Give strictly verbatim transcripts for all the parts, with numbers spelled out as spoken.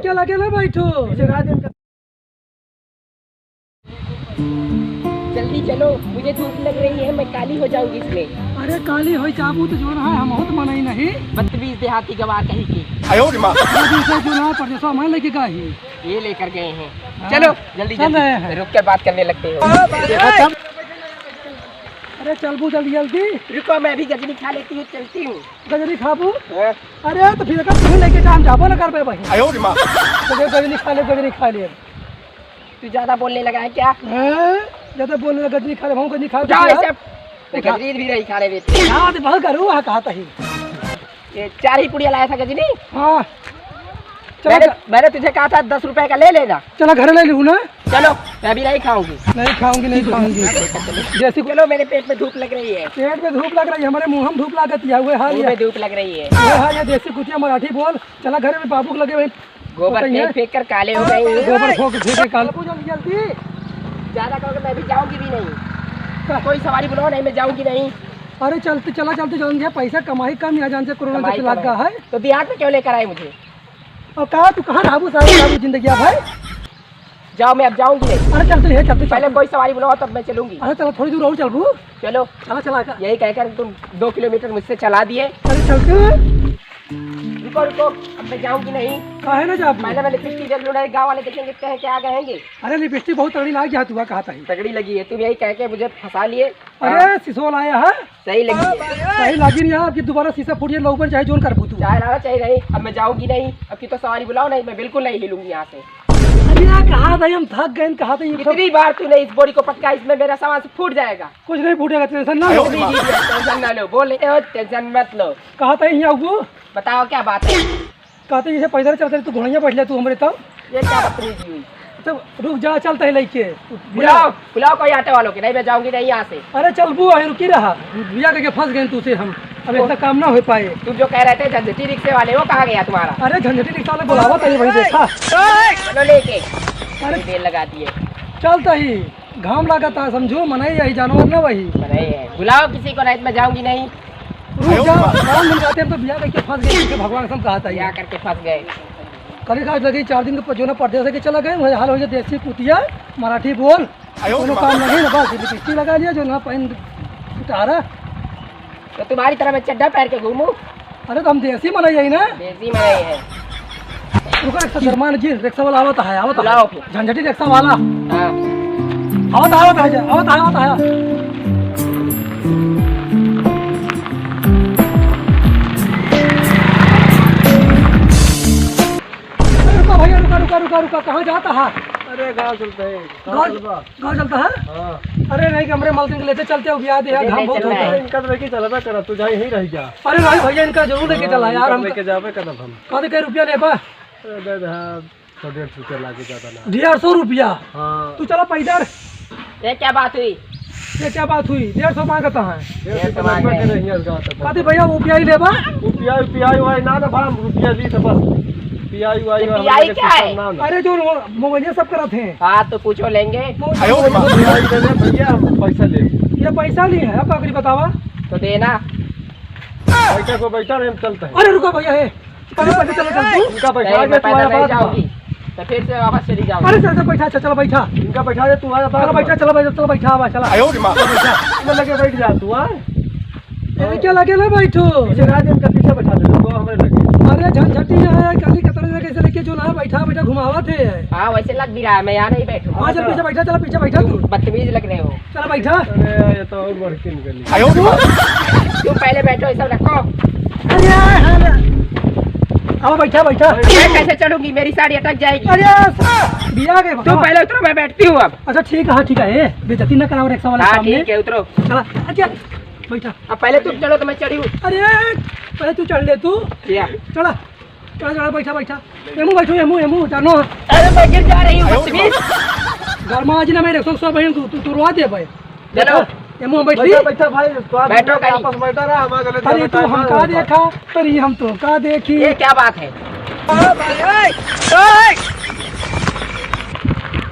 क्या लगे ना बैठो, जगा दे इनका। जल्दी चलो, मुझे धूप लग रही है, मैं काली हो जाऊंगी इसमें। अरे काली हो जाबू तो जो ना है, हम बहुत मनई नहीं। बदतमीज देहाती गवार कहीं की। आयो रे माँ। अरे दूसरा जो ना परदेसवा में लेके गए ही। ये लेकर गए हैं। हाँ, चलो, जल्दी, चल जल्दी। रहे हैं। रुक के बात करने लगते हो। देखो तब। अरे चलबू जल्दी जल्दी। रुको, मैं अभी गजनी खा लेती हूँ, चलती हूँ। गजनी खाबू? हाँ। अरे तो फिर अगर तुम्हें लेके जा, हम जाबो ना करबे भाई। आयो रे माँ। तो गजनी खा ले, गजनी खा ले। तू ज्यादा बोलने लगा है क्या? हैं? ज्यादा बोलने लगा, गजनी खा ले, हम गजनी खा ले। जाओ ऐसे। देखा। गजनी भी रही खा ले देते। हाँ, तो बहुत करूँ, हाँ, कहा था ही। ये चार ही पुड़िया लाया था गजनी। हाँ। चला मैंने, जा। मैंने तुझे कहा था दस रुपए का ले लेना। चला घर ले लूँ ना। चलो, मैं अभी नहीं खाऊंगी। नहीं खाऊंगी, नहीं खाऊंगी। देसी चलो, मेरे पेट में धूप लग रही है। पेट में धूप लग रही है, हमारे मुंह में धूप लागत है, वो हाल मुंह है। में धूप लग रही है। वो हाल है, देसी कुतिया मराठी बोल। चला घर में बाबू के लगे भाई। गोबर बताइए। फेंक फेंक कर काले हो गए हैं। गोबर फेंक फेंक के काले। बाबू जल्दी जल्दी। ज्यादा कहोगे मैं भी जाऊंगी भी नहीं। का? कोई सवारी बुलाओ नहीं, मैं जाऊंगी नहीं। अरे चलते चला, चलते जाऊंगी, पैसा कमाई कम यहाँ जान से कोरोना कमाई जब से लग कम गया है। है। तो बिहार में क्यों लेकर आए मुझे? और कहा तू कहाँ रहबू सारी रहबू जिंदगी भाई? जाओ, मैं अब जाऊंगी नहीं। अरे चलते है, चलते पहले चलते। कोई सवारी बुलाओ तब मैं चलूंगी। अरे चलो थोड़ी दूर और चलबू। चलो। चला चला का। यही कहकर तुम दो किलोमीटर मुझसे चला दिए। अरे चलते। रुको रुको, अब मैं जाऊंगी नहीं। काहे ना जाबू? पहले मैं लिपस्टिक देख लूँ, नहीं गाँव वाले देखेंगे कहें क्या कहेंगे। अरे लिपस्टिक बहुत तगड़ी लाग गया तू कहा था ही। तगड़ी लगी है, तुम यही कह के मुझे फंसा लिए। अरे हाँ। सिसोल आया है। सही लगी है। सही लगी नहीं यार, अब की दोबारा शीशा फूट जाए, लोग बन चाहे जोन कर तू। चाहे लाना चाहिए नहीं, अब मैं जाऊंगी नहीं, अब की तो सवारी बुलाओ नहीं, मैं बिल्कुल नहीं हिलूंगी यहाँ से। अरे यार कहा था हम थक गए, कहा था ये सब। कितनी बार तूने इस बोरी को पटका, इसमें मेरा सामान सब फूट जाएगा। कुछ नहीं फूटेगा, टेंशन ना लो। अरे दीदी, टेंशन ना लो, बोले हो टेंशन मत लो। कहा था यहाँ वो। बताओ क्या बात है। कहते जैसे पैदल चलते तू घोड़िया बैठ ले तू हमरे तब। ये क्या बदतमीजी हुई? तो रुक जा, चलते हैं लेके। बुलाओ, बुलाओ कोई ऑटो वालों के, नहीं मैं जाऊंगी नहीं यहाँ से। अरे चलबू है, रुकी रहा। भैया के फंस गए तू से हम। अब इतना काम ना हो पाए। तुम जो कह रहे थे झंझटी रिक्शे वाले, वो कहाँ गया तुम्हारा? अरे झंझटी रिक्शा वाले बुलावा तो ये वहीं देखा। चलो लेके। अरे देर लगा दिए। चलता ही। घाम लागत है, समझो, मनई यही जानवर ना वही। मनई है। बुलाओ किसी को, नहीं तो मैं जाऊंगी नहीं। रुक जा, राम धुन गाते हम तो बिया करके फंस गए, पीछे भगवान कसम कहा था ये। बिया करके फंस गए। करी का लगी चार दिन के जो ना परदेस के चला गए, वही हाल हो जाए, देसी कुतिया, मराठी बोल, आयो कोनो रे काम नहीं ना, बस लिपस्टिक लगा लिया, जो ना पहन उतारा। तो तुम्हारी तरह मैं चड्ढा पहन के घूमूं? अरे तो हम देसी मनई है ना। देसी मनई है। रुको, रिक्शा शर्मा जी, रिक्शा वाला आवत है, आवत है। बुलाओ फिर। झंझटी रिक्शा वाला। हाँ। आवत, आवत है, आवत, आवत है। अरे रुको भैया, रुका, रुका, रुका, रुका, कहाँ जाता है? अरे गाँव चलते हैं। गाँव चलबा? गाँव चलता है? हाँ। अरे नहीं, हमरे मालकिन के लेते चलते हो, ब्याह दे, अरे घाम नहीं बहुत चलना होता है। है। इनका तो लेके चलबा करा, तू जा यहीं रह जा। अरे नहीं भैया, इनका जरूर लेके चला यार, इनका हम लेके जाबे करब हम। कहते कई रुपया लेबा? अरे दे दे, हाँ, सौ डेढ़ सौ रुपया लागे, ज्यादा ना। डेढ़ सौ रुपया? हाँ। तू चला पैदल। ये क्या बात हुई? ये क्या बात हुई? डेढ़ सौ मांगता है। डेढ़ सौ तो मांगे। लगभग नहीं है, ज्यादा तो। कहते भैया, वो रुपया ही लेबा? रुपया, रुपया ही भाई ना, ना भाई, हम रुपया ली तो बस। रुपया ही भाई, ये हम रुपया ही लेके क्या है? ना, ना। अरे जो रो-, मोबाइल ये सब करत हैं। हाँ, तो पूछो लेंगे। वो आयो रे माँ। रुपया ही दे दे भैया, हम पैसा ले। ये पैसा नहीं है, अब आखिरी बतावा। तो देना। बैठा को बैठा रहे, हम चलते हैं। अरे रुको भैया, हे। पहले, पहले चलो, चल तू। इनका बैठा नहीं, दे, मैं तू पैदल आया नहीं बाद में। जाऊंगी। तो फिर से वापस चली जाऊंगी। अरे चल, चल, बैठा, चल, चल, बैठा। इनका बैठा दे, तू आया बाद चल, में। बैठा, चल, बैठा, चल, बैठा, आवा, चला। आयो रे माँ। बैठा। इधर लगे बैठ जा तू, हाँ? अरे क्या लगे ना बैठो? इसे रात इनका पीछे बैठा दे, तो हमारे लगे। अरे झंझटी है, काली कतरे लगे से लेके जो ना बैठा, बैठा घुमावा थे। हाँ, वैसे लग भी रहा है, मैं यहाँ नहीं बैठूँ। हाँ, चल पीछे बैठा, चल पीछे बैठा तू। बदतमीज लग रहे हो। चल बैठा। अरे, ये तो और बढ़ के निकली। आयो रे माँ। तुम पहले बैठो, ये सब रखो। अरे, अरे। आओ, बैठा, बैठा। मैं कैसे चढ़ूंगी? मेरी साड़ी अटक जाएगी। अरे, बिया के तुम बाबा। पहले उतरो, मैं बैठती हूँ अब। अच्छा, ठीक है, हाँ, ठीक है। ए, बेइज्जती ना कराओ रिक्शा वाले हाँ, सामने। ठीक है, उतरो। चला, अच्छा, बैठा। अब पहले तुम चढ़ो तो मैं चढ़ी हूँ। अरे, पहले तू चढ़ ले तू। क्या? चला। चला, चला, बैठा, बैठा। एमू बैठो, एमू, एमू, जानो। अरे, मैं गिर जा रही हूँ, बदतमीज। गरमा आज ना मेरे सौ, सौ बहन, तू, तू, तू रोवा दे भाई। चलो। एमू बैठ बैठा, ली। बैठा भाई, तो आप बैठो कहीं। आपस में बैठा रहा, हमारे गले अरे, जाने तू का हम है? का देखा, अरे, हम तो का देखी। ये क्या बात है?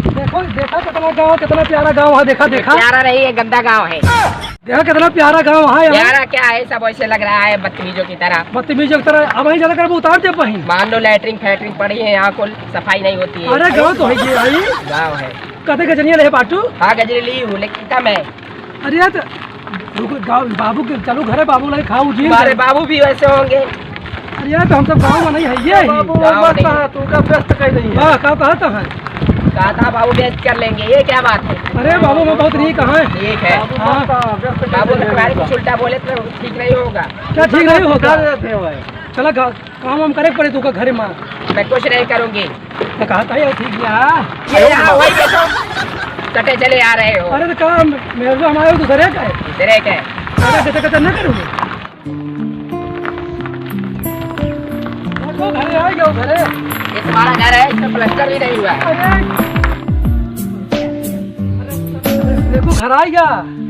देखो, देखा कितना गाँव, कितना प्यारा गाँव है, देखा, देखा। प्यारा नहीं, ये गंदा गाँव है। देखा कितना प्यारा गाँव है यहाँ। प्यारा क्या है, सब ऐसे लग रहा है बदतमीजों की तरह। बदतमीजों की तरह। अब वहीं ज्यादा कर उतार दे बहिन। मान लो लैट्रिन फैट्रिन पड़ी है यहाँ, कोई सफाई नहीं होती है। अरे गाँव तो है ये भाई। गाँव है। कते गजनिया ले बाटू? हाँ, गजनी ली हूँ, लेकिन कम है। अरे यार, तो रुको, गाँव, बाबू के, चलो घरे बाबू लाए खाऊ जी। तुम्हारे बाबू भी वैसे होंगे। अरे यार, तो हम सब गाँव में नहीं है, ये ही। बाबू गाँव मत नहीं। कहा, तू का व्यस्त कर नहीं है। वाह, का कहा तो है? कहा था बाबू व्यस्त कर लेंगे, ये क्या बात है? अरे बाबू, मैं बहुत नीक है। ठीक है। हाँ। बाबू अगर तुम्हारे कुछ उल्टा बोले तो ठीक नहीं होगा। क्या ठीक नहीं होगा? चला गा-, काम वाम करे पड़े तू का घरे में। मैं कुछ नहीं करूँगी। तो कहा था यार, ठीक है। ये यहाँ वही देखो, कटे चले आ रहे हो। अरे तो काम, मेरे तो हमारे दूसरे का है। दूसरे का है। अरे कटे कटे ना करूँगी। देखो, घरे आ गया, घरे। ये तुम्हारा घर है, इसमें प्लास्टर भी नहीं हुआ है। अरे। देखो, घर आ गया।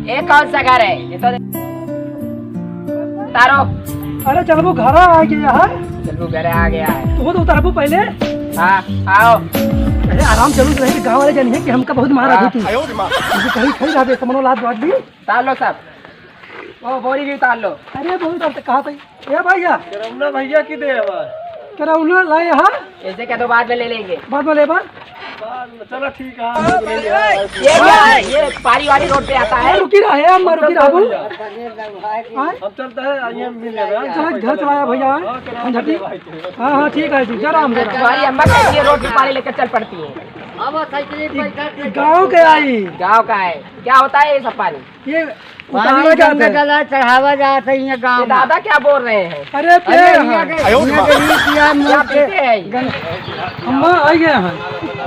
ये कौन सा घर है? ये तो उतारो। अरे, चलबू घर आ गया है। चलबू घर आ गया है। तू तो उतरबू पहले। हाँ, आओ। अरे, आराम चलू, नहीं तो गाँव वाले जानिए कि हमका बहुत मारा हाँ। थी तू। मुझे कहीं खड़ी रह दे, समनो लात बात भी। उतार लो सब। ओ, बोरी भी उतार लो। अरे, बोरी उतार, कहाँ पे? ए भैया। करौना भैया की दे हमार। करौना लाए हाँ? ऐसे क्या, तो बाद में ले लेंगे। बाद में लेबा? बाद में, चलो ठीक है। ये क्या है? ये पारी वाली रोड पे आता है। रुकी रहा है, अम्मा, रुकी रहा, बोल। हाँ? हम चलते हैं, आइए, हम मिल लेंगे, हाँ? चला, घर चलाया भैया, हाँ? हाँ, करौना हम झटी। भैया भाई थे। हाँ, हाँ, ठीक है जी, जय राम, जय राम। तुम्हारी अम्मा के लिए रोड पे पानी लेकर चल पड़ती है। अब साइकिल पे बैठा के गाँव के आई। गाँव का है, क्या होता है ये सब पानी? ये पानी उतारा जाता है। चढ़ावा जाता है ये गाँव ये में। दादा क्या बोल रहे हैं? अरे अरे पेड़ यहाँ है। के, आयो रे यहाँ माँ। के रीत या क्या मुँह के पीते हैं? गन-, अम्मा आ गया है।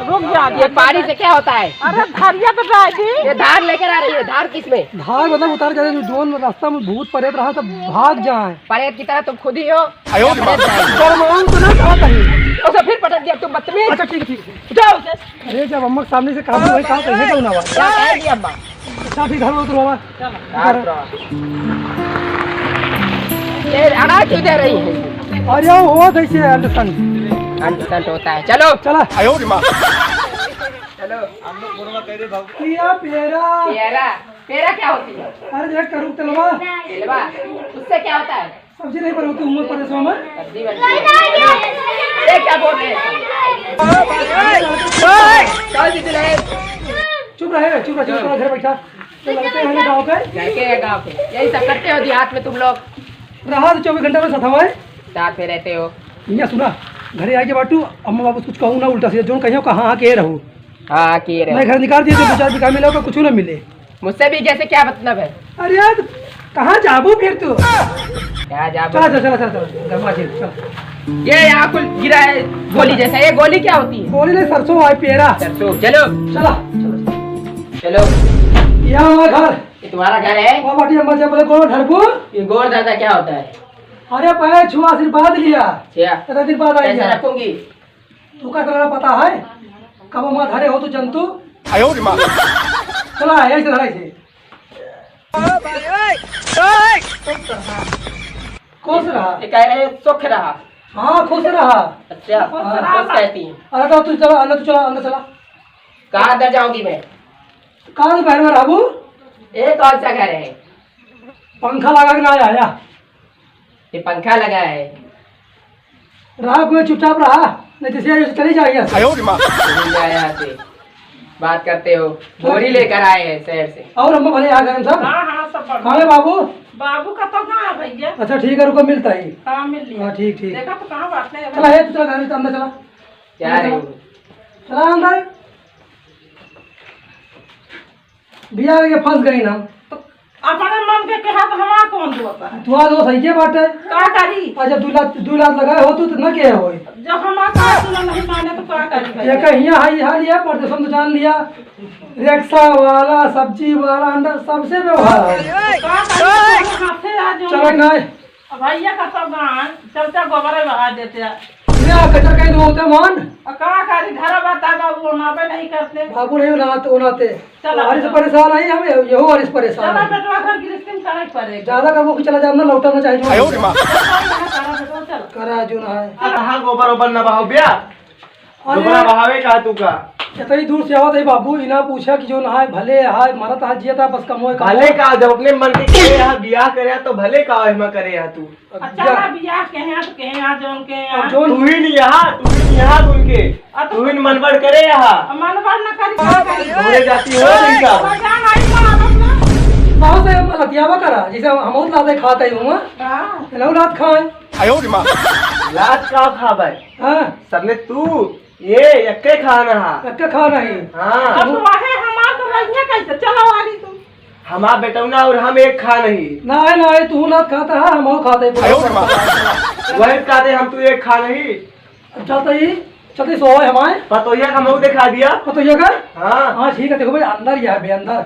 रुक जा, ये पानी से क्या होता है? अरे धरिया तो डाल दी। ये धार लेकर आ रही है, धार किसमें? धार मतलब उतार जाते हैं, जो जोन रास्ता में भूत परेत रहा सब भाग जाए। परेत की तरह तुम खुद ही हो। आयो रे माँ। परेत जाए। गरमाऊ तो ना चाहता है। उसे फिर पटक दिया तुम बदतमीज। अच्छा ठीक है, ठीक है। उठाओ उसे। अरे जब अम्मा के सामने से कहा तो वही कहा तो है क्या ना बात। क्या कह दिया अम्मा? अच्छा ठीक है, उतरो बाबा। हाँ, उतरो। ये अड़ा क्यों दे रही है? अरे वो कैसे अंडरस्टैंड? अंडरस्टैंड होता है। चलो। चला। आयो रे माँ। चलो। हम लोग बोलवा कह रहे बाबू। किया पेरा। पेरा, पेरा क्या होती है? अरे देख करू तेलवा। तेलवा, उससे क्या होता है? सब्जी नहीं बनती, उम्र परेशान है। सब्जी बनती है। ये क्या बोल रहे हैं? चल जी, चल। चुप रहे, चुप रहे, चुप रहे, घर बैठा। तो लड़के हैं गाँव के। लड़के हैं गाँव के। यही सब करते हो देहात में तुम लोग। रहा तो चौबीस घंटा में सथवा है। साथ में रहते हो। भैया सुना, घरे आके बाटू, अम्मा बाबू से कुछ कहूँ ना उल्टा सीधा, जोन कहियो कहाँ हाँ के रहू। हाँ, हाँ, के रहे। मैं घर निकाल दिया, तो दो चार बीघा मिला, कुछ ना मिले। मुझसे भी जैसे क्या मतलब है? अरे यार, कहाँ जाबू फिर तू? कहाँ जाबू? चला, चला, चला, चला, चला, गरमा जी, चला। ये यहाँ कुल गिरा है गोली जैसा। ये गोली क्या होती है? गोली नहीं, सरसों है, पेरा। सरसों, चलो। चला, चला, चला। चलो। यहाँ हमारा घर। ये तुम्हारा घर है? वो बाटी अम्मा जब बोले, "कौन घर को?" ये गोर दादा क्या होता है? अरे पैर छुआ, आशीर्वाद लिया। अच्छा। इतना दिन बाद आई कैसे है। रखूंगी? तू का करना पता है? कब माँ धरे हो तू जंतु? आयो रे माँ। चला, यही से धराई से। खुश रहा। ये कह रहे सुख रहा। हाँ, खुश रहा। अच्छा, खुश रहा। खुश कहती हैं। अरे तो तू चला, अंदर तू चला, अंदर चला। कहाँ अंदर जाऊंगी मैं? कहाँ से घर में रहबू? ये कौन सा घर है? पंखा लगा के ना आया। ये पंखा लगा है। रहा कोई चुपचाप रहा, नहीं जैसे आए वैसे चले जाइए। आयो रे माँ। चले जाए यहाँ से। बात करते हो, बोरी लेकर आए हैं शहर से। और हम भले आ गए हम सब। हाँ, हाँ, सब बढ़िया। हाँ रे बाबू। बाबू का तो कहाँ है भैया? अच्छा ठीक है, रुको मिलता ही। हाँ, मिल लिया। हाँ, ठीक, ठीक। देखा तो कहाँ बात नहीं है। चला, हे, तू चला, घर के अंदर चला। जा रहे हो? चला अंदर। बिया के फंस गई ना। तो अपने मन के कहा तो हमार कौन दोष है? तुम्हारा दोष है के बाटे? का करी? अच्छा, दू लात, दू लात लगाए हो तू तो न के होई। जब हमार कहा सुना नहीं माने तो का करी भाई? ये कहिया हाई हाल या परदेसम तो जान लिया। रिक्शा वाला, सब्जी वाला, अंडा सबसे व्यवहार है। का करी? हाथे आ जो। चलो नहीं। अब भैया का सब गान चलते गोबर बहा देते हैं। या कचर कहीं दो होते मान। अब का करी, घर बता बाबू, हम आवे नहीं करते। बाबू नहीं ना तो ना ते। चला। हमारे से परेशान आई हम, यहो हमारे से परेशान चला है। बेटवा, घर गृहस्थी में करे पड़े। ज्यादा करबो कि चला जाओ ना, लौटा ना चाहे जो। आयो रे माँ। चला बेटवा, चला। करा जो ना है। आ, कहाँ गोबर ओबर ना बहाओ ब्या? अरे। गोबरा बहावे का तू का? इतनी दूर से आवत है बाबू, इना पूछा कि जो नहाए भले है, मरत है, जियत है, बस कमोए, कमोए। भले का, जब अपने मन के करे है, बियाह करे है, तो भले का एमा करे है तू। अच्छा, जा। ना बियाह के हैं तो के हैं, आ जौन के अब हैं। जौन तू ही नहीं यहाँ, तू ही नहीं यहाँ उनके। अब तू ही मनबड़ करे यहाँ। अब मनबड़ न करी, का करी? घूरे जाती हो अरे, इनका। अब जान आई तो आदत ना। बहुत से लतियावा करा, जैसे हम बहुत लाते खाते ही हुआ। हाँ। इलाऊ लात खाए। लात का खाबे? हाँ। सबने तू ये एक्के खाना हा। एक्के खाना ही। हाँ। अब तो वाहे हमार तो रहिए कैसे? चलो आरी तू। हमार बेटौना और हम एक खा नहीं। ना है, ना है, तू ना खाता है, हम और खाते हैं। आयो रे माँ। वही खाते हम, तू एक खा नहीं। अब चलते ही, चलते ही सोए हमारे। पतोहिया का मुंह दिखा दिया। पतोहिया का? हाँ। हाँ, ठीक है, देखो भाई, अंदर ही है बे, अंदर।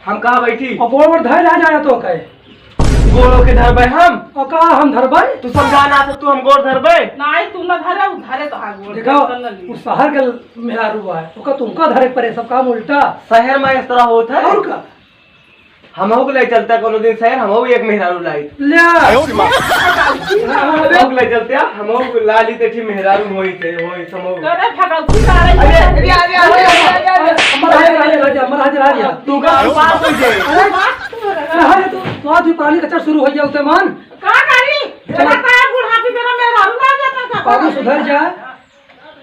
हम कहाँ बैठी? और गोड़ वोड़ धर आ जाए तो कहे। गोड़ों के धरबे हम? और कहाँ हम धरबे? तू समझा ना तो तू हम गोड़ धरबे? नाहीं, तू ना धरे, उ धरे तो हाँ गोड़। देखो, टेंशन ना ली। उ शहर के मेहरारू है, ओका तुमका धरे परे, सब काम उल्टा। शहर में इस तरह होत है? और का? हमहू के ले चलता कोनो दिन शहर, हमहू एक मेहरारू लाई। ले। आयो रे माँ। हमहू के ले चलते, हमहू ला ली ते ठीक मेहरारू होई थे, होई समहू। करे भगवती का रे। अरे, अरे, अरे, अरे, अरे, अरे, अरे। अमर हाजिर, हाजिर, हाजिर, अमर हाजिर, हाजिर। तू का बात हो जाए? अरे, कहाँ है तू? तो आज भी पानी कच्चा शुरू हो गया उते मान। का करी? चला। चला, बुढ़ापी मेरा मेहरारू ना जाता था। बाबू सुधर जा।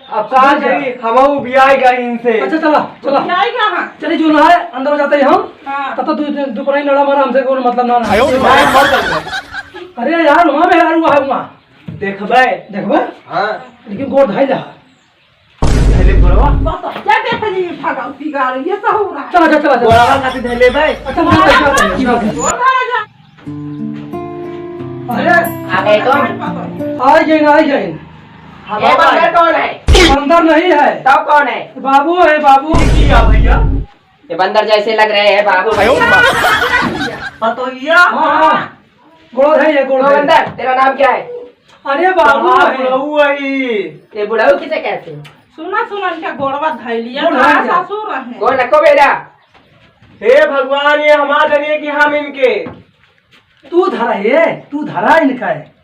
अब का सुधर जा। करी? हमहू बियाह गए इनसे। अच्छा, चला, चला। बियाह गया, हाँ। चली, जो ना है, अंदर हो जाते हैं हम। हाँ। तब तो दु-, दु-, दुपहर ही लड़ा मारा हमसे, कोनो मतलब ना, ना। आयो रे माँ। अरे यार, वहाँ मेहरारू है, वहाँ। देखबे। देखबे? हाँ। लेकिन गोड़ धाई ला। पहले गोड़वा। बस, क्या देख ली, भगवती गाड़ी, ये सहूर है। चला, चला, चला, चला। गोड़वा खातिर धैले बे। अच्छा, मैं पैसा दे, चला। गोड़ धाई जा। अरे, आ गए तुम? आ गए, आ गए। ये बंदर कौन है? बंदर नहीं है। तब कौन है? बाबू है, बाबू। ये क्या भैया? ये बंदर जैसे लग रहे हैं, बाबू भैया। पतोहिया? हाँ, हाँ। गोड़ है ये, गोड़ तो है। बंदर, तेरा नाम क्या है? अरे बाबू हाँ, है। बुढ़ऊ है। ये बुढ़ऊ किसे कहते हैं? सुना, सुना, इनका गोड़वा धैलिया, गोड़ धैलिया। ससुर है। गोड़ रखो बेटा। हे भगवान, ये हमार जनिए कि हम इनके तू धरा है, तू धरा इनका है।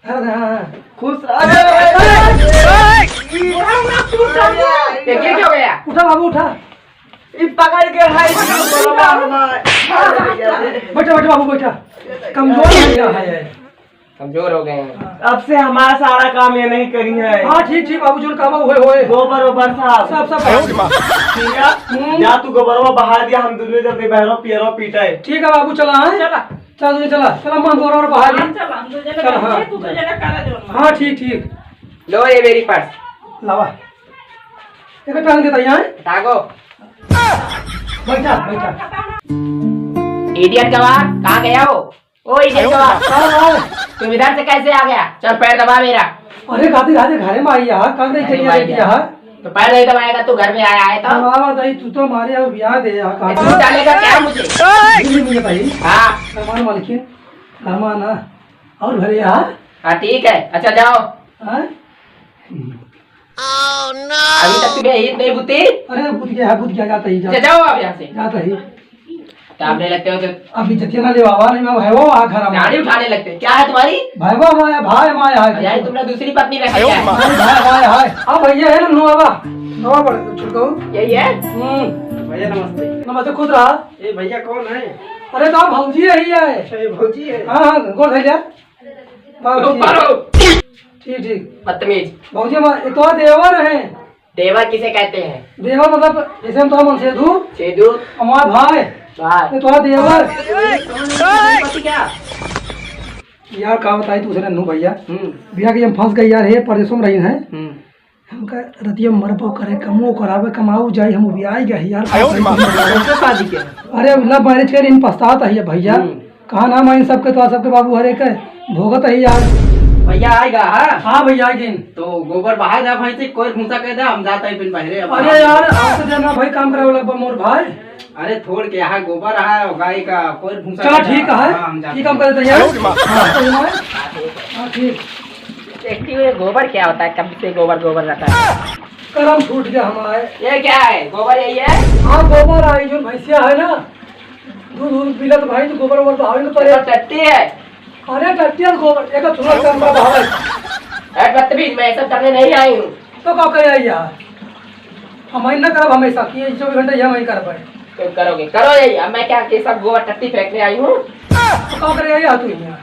धरा, धरा, हाँ। खुश रह। अरे, अरे, अरे, अरे, ये, ये क्या हो गया? उठा बाबू, उठा। ये पकड़ के हाय, बैठा, बैठा बाबू, बैठा। कमजोर हो गया है ये। कमजोर हो गए हैं। अब से हमारा सारा काम ये नहीं करी है। हाँ, ठीक, ठीक, बाबू, जो काम होए, होए। गोबर ओबर साहब। सब, सब। ठीक है? हम्म। जा तू गोबरवा बहा दिया, हम दुनू जन बहरो पियरो पीटे। ठीक है बाबू, चला, हैं? चला। चल, तू चला, चला, हम गोबर ओबर बहा दी। हाँ, चला, हम दो जने चला, बैठे, हाँ। तू दो जने करा जो। हाँ, ठीक, ठीक। लो, ये मेरी पर्स। लावा। एक टांग देता यहाँ। टांगो। बैठा, बैठा। Idiot गवार, कहाँ गया वो? ओ idiot गवार, हाँ, हाँ। तुम इधर से कैसे आ गया? चल, पैर दबा मेरा। अरे, खातिर आज घरे में आई है, कहाँ गई अरे चलिए भाई गई यार। है? तो पैर नहीं दबाएगा, तू घर में आया है तो? हाँ, भाई, तू तो हमारे यहाँ ब्याह दे यहाँ, कहाँ तू डालेगा क्या मुझे? नहीं, नहीं, भाई। हाँ। हमारे मालकिन, हमारा ना, और भले यहाँ। हाँ, ठीक है, अच्छा जाओ। हाँ? अभी तक तुम्हें ईद नहीं बुती? अरे, बुत गया है, बुत गया, जाता ही, जाता अच्छा, जाओ आप यहाँ से। जाता ही। काम नहीं लगते हो तो। अब इज्जतिया ना लेवावा, नहीं, मैं भाई वो आ घर में। गाड़ी उठाने लगते हैं। क्या है तुम्हारी? भाई वो हमारा, भाई हमारा है। अरे यार, तुमने दूसरी पत्नी रखी है। नहीं, भाई हमारा है। अब भैया है ना, नोवा, नोवा बड़ छुटकाऊ। यही है? हम्म। भैया नमस्ते। नमस्ते, खुश रहा। ये भैया कौन है? अरे, तो भौजी यही है। अच्छा, ये भौजी है। हाँ, हाँ, गोड़ धइले। बाबूजी। ऊपर हो। ठीक, ठीक। बदतमीज। भौजी, हमार, ये तो देवर हैं। देवर किसे कहते हैं? देवर मतलब, जैसे हम तो मन सेधु। सेधु। हमार भाई। भाई। ये तो देवर। ये कौन है? पति क्या? यार, का बताई तुझसे नन्हू भैया। हम्म। बिया के हम फंस गए यार, हे परदेसों में रही हैं। हम्म। हमका रतिया मरबो करे, कमो करावे, कमाऊ जाई, हम उबियाई गए यार। आयो रे माँ। कैसे शादी के? अरे, love marriage के दिन पछतात है भैया। हम्म। कहा नाम है इन सबके, तो सबके बाबू हरे के भोगत है यार। भैया आएगा, हाँ? हाँ भैया, आए दिन। तो गोबर बहा दे भाई से, कोई भूसा कह दे, हम जाता है फिर बहरे अब। अरे यार, आप तो जाना भाई, काम करावे लगबा मोर भाई। अरे, थोड़ के यहाँ गोबर है, गाय का कोई भूसा चला, कह दे। ठीक है। हाँ, हम जाते ठीक, हम हैं। कर देते हैं। आयो रे माँ। हाँ, तो हमारे हाँ, ठीक। देखती हूँ, ये गोबर क्या होता है, कब से गोबर, गोबर रहता है। करम फूट गया हमारे। ये क्या है, गोबर यही है? हाँ, गोबर आई, जो भैंसिया है ना, दूध, दूध पिलत भाई, तो गोबर, वोबर बहावे के पड़े। ये तो टट्टी है। अरे, टट्टी है, गोबर, एक थोड़ा कम का बहावे। ए, बदतमीज, मैं ये सब करने नहीं आई हूँ। तो का करे आई यार? हम ही ना करब हमेशा कि ये चौबीस घंटा ये हम ही कर पाए। तो करोगे, करो यही। अब मैं क्या, ये सब गोबर टट्टी फेंकने आई हूँ? तो का करे आई तू यहाँ?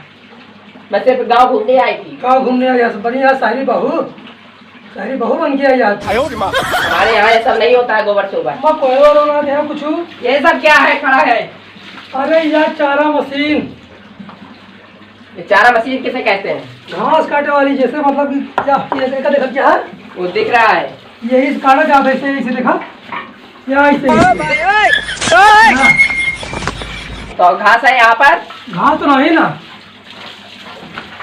मैं सिर्फ गाँव घूमने आई थी। गाँव घूमने आई, बढ़िया शहरी बहू, शहरी बहू बन के आई आज। हमारे यहाँ ये सब नहीं होता है, गोबर सोबर। मैं कोई और ना यहाँ कुछ। ये सब क्या है, खड़ा है? अरे यार, चारा मशीन। ये चारा मशीन किसे कहते हैं? घास काटे वाली, जैसे मतलब कि क्या, ये देखा, देखा क्या है? वो दिख रहा है। यही से काटा जाता है, इसे, इसे देखा, या इसे, इसे। हाँ। तो घास है यहाँ पर? घास तो नहीं ना।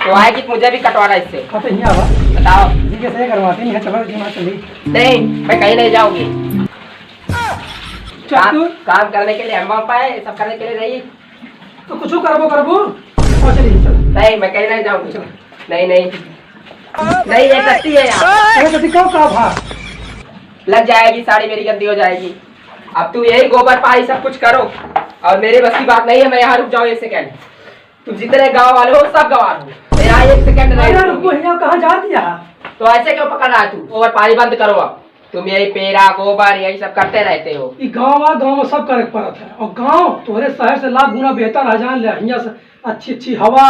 तो आएगी तो मुझे भी कटवाना इससे। हाँ, तो यहाँ आवा। बताओ। इसी के से करवाते हैं, यहाँ चलो, यहाँ चली। नहीं, मैं कहीं नहीं जाऊंगी। चल काम, तू। काम करने के लिए अम्मा पाए, सब करने के लिए रही। तो कुछ करबो करबो। और चलिए, चल। नहीं, मैं कहीं नहीं जाऊंगी। चल। नहीं, नहीं। नहीं, ये गलती है यार। अरे, गलती क्यों का भा? लग जाएगी, साड़ी मेरी गंदी हो जाएगी। अब तुम यही गोबर पानी सब कुछ करो, और मेरे बस की बात नहीं है, मैं यहाँ रुक जाऊँ एक सेकंड। तुम जितने गांव वाले हो, सब गंवार हो, मैं यहाँ एक सेकंड नहीं अरे, रुकूंगी। रुको, यहाँ कहाँ जा दिया? तो ऐसे क्यों पकड़ रहा है तू? गोबर पानी बंद करो अब। तुम यही पेरा, गोबर, यही सब करते रहते हो। ई गांव आ, गांव में सब करे के पड़त है। और गांव तोहरे शहर से लाख गुना बेहतर है, जान ले। हियां से अच्छी अच्छी हवा,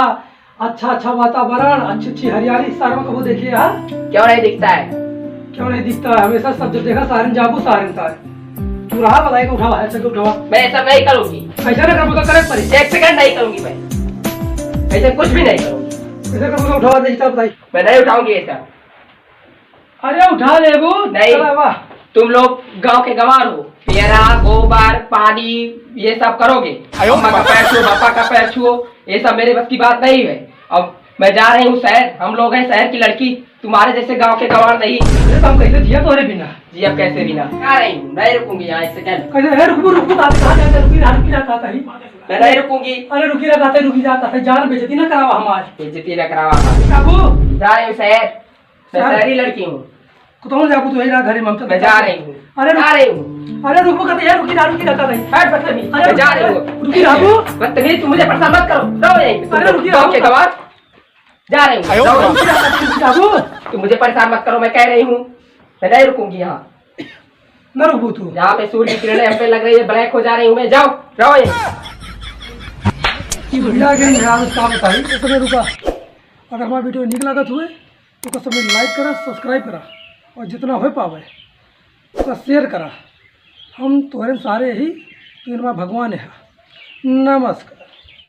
अच्छा अच्छा वातावरण, अच्छी अच्छी हरियाली, शहर में कबो देखिए है? क्यों नहीं दिखता है? क्यों नहीं दिखता है? हमेशा सब जब देखा शहर में जाबू, शहर में तार। तू रहा बताई के उठावा है, चल के उठावा। मैं ऐसा नहीं करूंगी। ऐसा ना करबो तो करे पड़ी। एक सेकंड नहीं करूंगी मैं। ऐसे कुछ भी नहीं करूंगी। ऐसा करबो तो उठावा, देखता बताई। मैं नहीं उठाऊंगी ऐसा। अरे उठा लेबू। नहीं। चला वाह। तुम लोग गांव के गंवार हो, पेरा, गोबर, पानी, ये सब करोगे। आयो अम्मा का पैर छुओ, पापा का पैर छुओ, ये सब मेरे बस की बात नहीं है। अब मैं जा रही हूँ शहर, हम लोग हैं शहर की लड़की, तुम्हारे जैसे गांव के गंवार नहीं। अरे तो हम कैसे जिया तोहरे बिना? जी, अब कैसे बिना? जा रही हूँ, नहीं रुकूंगी यहाँ एक सेकंड। कैसे? हे, रुकबू, रुकबू, कहाँ, कहाँ जाता है? रुकी रहा, रुकी रहा, कहाँ कहीं? मैं नहीं रुकूंगी। अरे रुकी रहा, कहाँ, रुकी रहा, कहाँ? जान बेइज्जती ना करावा हमार। बेइज्जती ना करावा हमार। बाबू। जा रही हूँ शहर। मैं शहर? शहरी लड़की हूँ। कतहूँ जाबू तो यही रहा घरे में, हम तो मैं जा रही हूँ। अरे रुक। जा रही हूँ। अरे रुकबू कहते यार, रुकी रहा, रुकी रहा, कहते हैं। हट बदतमीज, अरे मैं जा रही हूँ। रुकी रहा बू। बदतमीज, तुम मुझे परेशान मत करो, रहो यहीं पे। अरे रुकी रहा। गाँव के गंवार, जा रही हूँ। आयो। रहो। रुकी रहा, रुकी रहा बू। तुम मुझे परेशान मत करो, मैं कह रही हूँ, मैं नहीं रुकूंगी यहाँ। न रुकबू तू। यहाँ पे सूर्य की किरणें हम पे लग रही है, ब्लैक हो जा रही हूँ मैं, जाओ, रहो यहीं। भैया के यहाँ का बताई, तो रुका। अगर हमारा वीडियो नीक लागत हुए, तो ओकर सबने लाइक करा, सब्सक्राइब करा, और जितना हो पावे, ओकर शेयर करा। हम तोहरे सारे ही, तू हमारा भगवान है। नमस्कार।